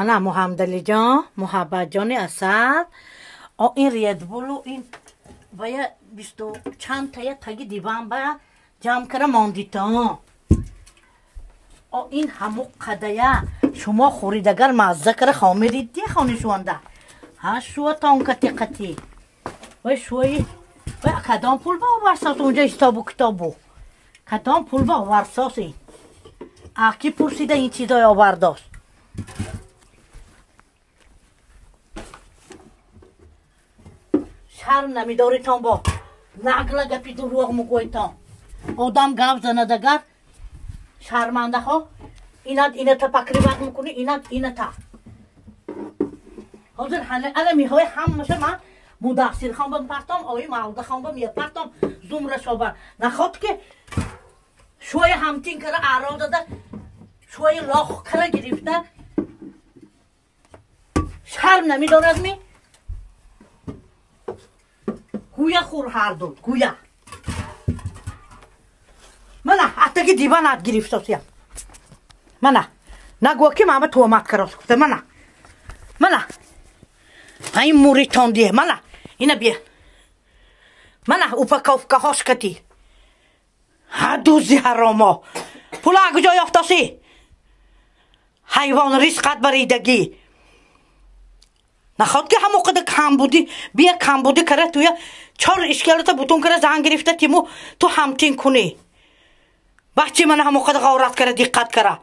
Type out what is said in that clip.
Мана Муҳаммадалиҷон, Муҳаббатҷони асал, о ин Редбулу ин вая бисту чанд тая таги диван ба ҷамъ кара мондитон. О ин ҳаму қадая шумо хӯридагар мазза кара хомиридди хони шуанда. Ҳа шуатон кати қати. Вай шуи вай кадом пул ба оварсос унҷа ҳисобу китобу. Кадом пул ба оварсос ин? А ки пурсида ин чизои овардост? Шарм намедоритон бо нагла гапи дурӯғ мугӯйтон. Одам гап занадагар шармандаҳо инат ината покриват мекунӣ, инат ината. Ҳозир ана миҳои ҳамаша ман Мудассирхон ба мепартом, ои Мавлудахон ба мепартом, зумрашоба. Наход ки шӯи ҳамтин кара аро дада, шӯи лох кара гирифта шарм намедорад ми? Гӯя хур ҳарду, гӯя. Мана атаги диванат гирифтосиям. Мана нагӯ ки мама туҳмат карос гуфта. Мана мана ин муритон дие. Мана ина бия. Мана упаковкаҳош кати. Ҳа дузи ҳаромо. Пула куҷо ёфтосӣ? Ҳайвон ризқат баридагӣ. Наход ки ҳамо қадар камбудӣ, бия камбудӣ кара туя чор ишкалата бутун кара зан гирифта тиму ту ҳамтин кунӣ. Бачи мана ҳамо қадар ғорат кара диққат кара.